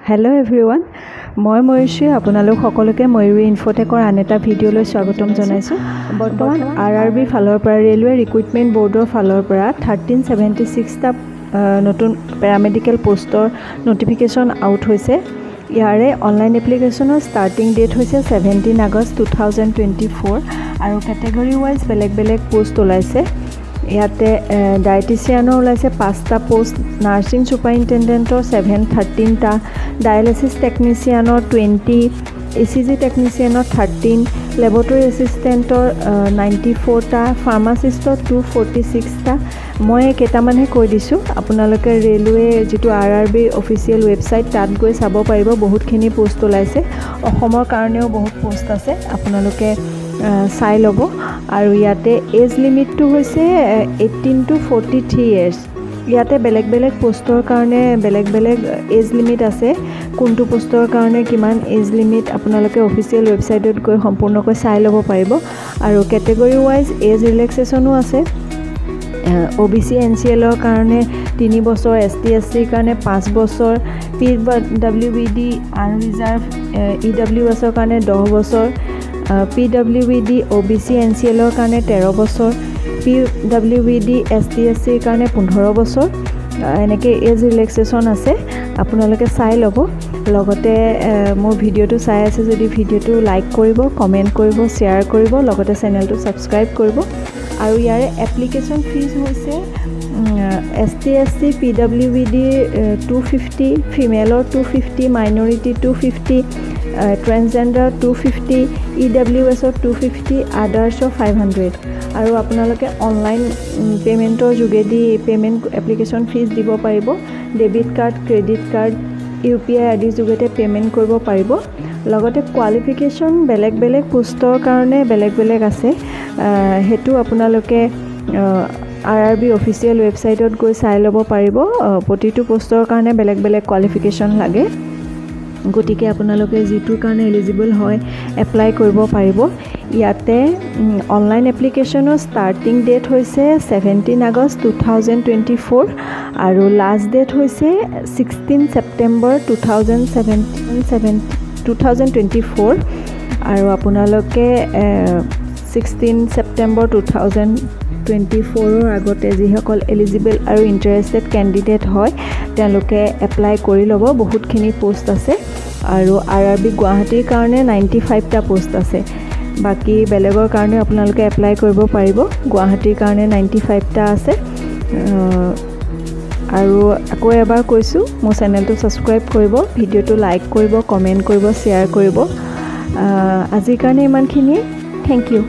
Hello' everyone, মই ময়ূশ্ৰী, আপোনালোক সকলোকে ময়ূৰী ইনফ'টেকৰ আন এটা ভিডিঅ'লৈ স্বাগতম জনাইছোঁ। বৰ্তমান আৰ আৰ বিৰ ফালৰ পৰা, ৰেলৱে ৰিক্ৰুইটমেণ্ট ব'ৰ্ডৰ ফালৰ পৰা 1376টা নতুন পেৰামেডিকেল পষ্টৰ ন'টিফিকেশ্যন আউট হৈছে। ইয়াৰে অনলাইন এপ্লিকেশ্যনৰ ষ্টাৰ্টিং ডেট হৈছে 17 August 2024 আৰু কেটেগৰী ৱাইজ বেলেগ বেলেগ পষ্ট ওলাইছে। ইয়াতে ডায়েটিচিয়ানৰ ওলাইছে পাঁচটা পষ্ট, নাৰ্ছিং ছুপাৰিণ্টেণ্ডেণ্টৰ 713টা, ডায়েলিচিছ টেকনিচিয়ানৰ 20, ইচিজি টেকনিচিয়ানৰ 13, লেবৰেটৰী এছিষ্টেণ্টৰ 94টা, ফাৰ্মাচিষ্টৰ 246টা। মই কেইটামানহে কৈ দিছোঁ, আপোনালোকে ৰেলৱে যিটো আৰ আৰ বিৰ অফিচিয়েল ৱেবছাইট, তাত গৈ চাব পাৰিব। বহুতখিনি পষ্ট ওলাইছে। অসমৰ কাৰণেও বহুত পষ্ট আছে, আপোনালোকে চাই ল'ব। আৰু ইয়াতে এজ লিমিটটো হৈছে 18 to 43 years। ইয়াতে বেলেগ বেলেগ পষ্টৰ কাৰণে বেলেগ বেলেগ এজ লিমিট আছে। কোনটো পষ্টৰ কাৰণে কিমান এজ লিমিট, আপোনালোকে অফিচিয়েল ৱেবছাইটত গৈ সম্পূৰ্ণকৈ চাই ল'ব পাৰিব। আৰু কেটেগৰী ৱাইজ এজ ৰিলেক্সেশ্যনো আছে। অ' বি চি, এন চি এলৰ কাৰণে 3 বছৰ, এছ টি, এছ চিৰ কাৰণে 5 বছৰ, P W B D, unreserved, E W এছৰ কাৰণে 10 বছৰ, P W B D, O' B C, N C এলৰ কাৰণে 13 বছৰ, P W B D, S T, S চিৰ কাৰণে 15 বছৰ। এনেকৈ এজ ৰিলেক্সেশ্যন আছে, আপোনালোকে চাই ল'ব। লগতে মোৰ ভিডিঅ'টো চাই আছে যদি ভিডিঅ'টো লাইক কৰিব, কমেণ্ট কৰিব, শ্বেয়াৰ কৰিব, লগতে চেনেলটো ছাবস্ক্ৰাইব কৰিব। আৰু ইয়াৰে এপ্লিকেশ্যন ফিজ হৈছে S T, S C, P W B ডিৰ 250, ফিমেলৰ 250, minority 250, transgender 250, ই ডাব্লিউ এছৰ 250, আদাৰ্ছৰ 500। আৰু আপোনালোকে অনলাইন পে'মেণ্টৰ যোগেদি পে'মেণ্ট এপ্লিকেশ্যন ফিজ দিব পাৰিব। Debit card, credit card, UPI আদিৰ যোগেদি পে'মেণ্ট কৰিব পাৰিব। লগতে কোৱালিফিকেশ্যন বেলেগ বেলেগ পোষ্টৰ কাৰণে বেলেগ বেলেগ আছে। সেইটো আপোনালোকে আৰ আৰ বি অফিচিয়েল ৱেবছাইটত গৈ চাই ল'ব পাৰিব। প্ৰতিটো পোষ্টৰ কাৰণে বেলেগ বেলেগ কোৱালিফিকেশ্যন লাগে, গতিকে আপোনালোকে যিটোৰ কাৰণে এলিজিবল হয়, এপ্লাই কৰিব পাৰিব। ইয়াতে অনলাইন এপ্লিকেশ্যনৰ ষ্টাৰ্টিং ডেট হৈছে 17 August 2024 আৰু লাষ্ট ডেট হৈছে 16 September two thousand seventeen seven 2024। আৰু আপোনালোকে 16 September 2024ৰ আগতে যিসকল এলিজিবল আৰু ইণ্টাৰেষ্টেড কেণ্ডিডেট হয়, তেওঁলোকে এপ্লাই কৰি ল'ব। বহুতখিনি পষ্ট আছে আৰু আৰ আৰ বি গুৱাহাটীৰ কাৰণে 95টা পষ্ট আছে। বাকী বেলেগৰ কাৰণেও আপোনালোকে এপ্লাই কৰিব পাৰিব। গুৱাহাটীৰ কাৰণে 95টা আছে। আৰু আকৌ এবাৰ কৈছোঁ, মোৰ চেনেলটো ছাবস্ক্ৰাইব কৰিব, ভিডিঅ'টো লাইক কৰিব, কমেণ্ট কৰিব, শ্বেয়াৰ কৰিব। আজিৰ কাৰণে ইমানখিনিয়ে। Thank U.